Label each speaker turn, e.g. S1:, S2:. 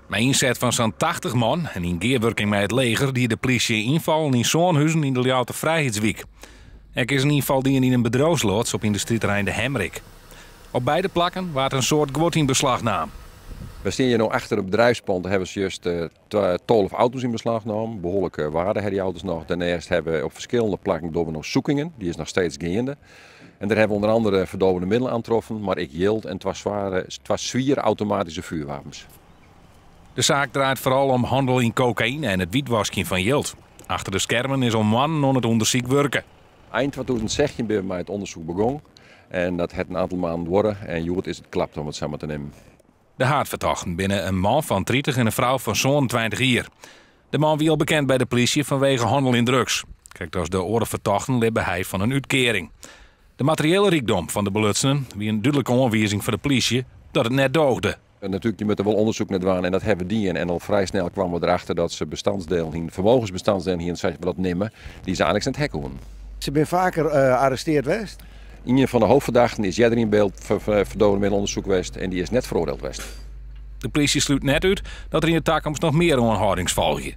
S1: Mei ynset fan sa'n 80 man en yn gearwurking mei it leger die de plysje ynfallen yn sânhuzen yn de Ljouwerter Frijheidswyk. Ek is in ynfal dien yn in bedriuwsloads op yndustryterrein De Hemrik. Op beide plakken waard in soad guod yn beslach naam.
S2: We stean hjir no achter it bedrijfspand. Dêr hawwe se just 12 auto's yn beslach naam. Behoarlike waarde ha dy auto's noch. Dêrneist hawwe we op ferskillende plakken dogge we noch zoekingen. Dy is noch steeds geande. En dêr hawwe we ûnder andere ferdôvende middelen oantroffen, mar ek jild en twa swiere automatyske fjoerwapens.
S1: De saak draait foaral om hannel yn kokaïne en it wytwaskjen fan jild. Achter de skermen is al moannen oan it ûndersyk wurke.
S2: Ein 2016 binne we mei it ûndersyk begûn en dat hat in oantal maanden duorre en hjoed is it klapt om it sa mar te nimmen.
S1: De haadfertochten binne in man fan 30 en in frou fan 27 jier. De man wie al bekend by de plysje fanwege hannel yn drugs. Krekt as de oare fertochten libbe hy fan in útkearing. De materiële rykdom fan de belutsenen wie in dúdlike oanwizing foar de plysje dat it net doogde.
S2: Natuerlik, je moatte wol ûndersyk nei dwaan en dat hawwe we dien. En al frij snel kwamen we derachter dat se bestandsdelen hienen, fermogensbestandsdelen hienen, sa't we dat nimme, dy't se eins net ha koenen.
S3: Se binne faker arresteard west?
S2: Ien fan de hoofdverdachten is earder yn byld foar ferdôvende middelûndersyk west en dy is net feroardield west.
S1: De plysje slút net út dat der yn de takomst noch mear oanhâldings folgje.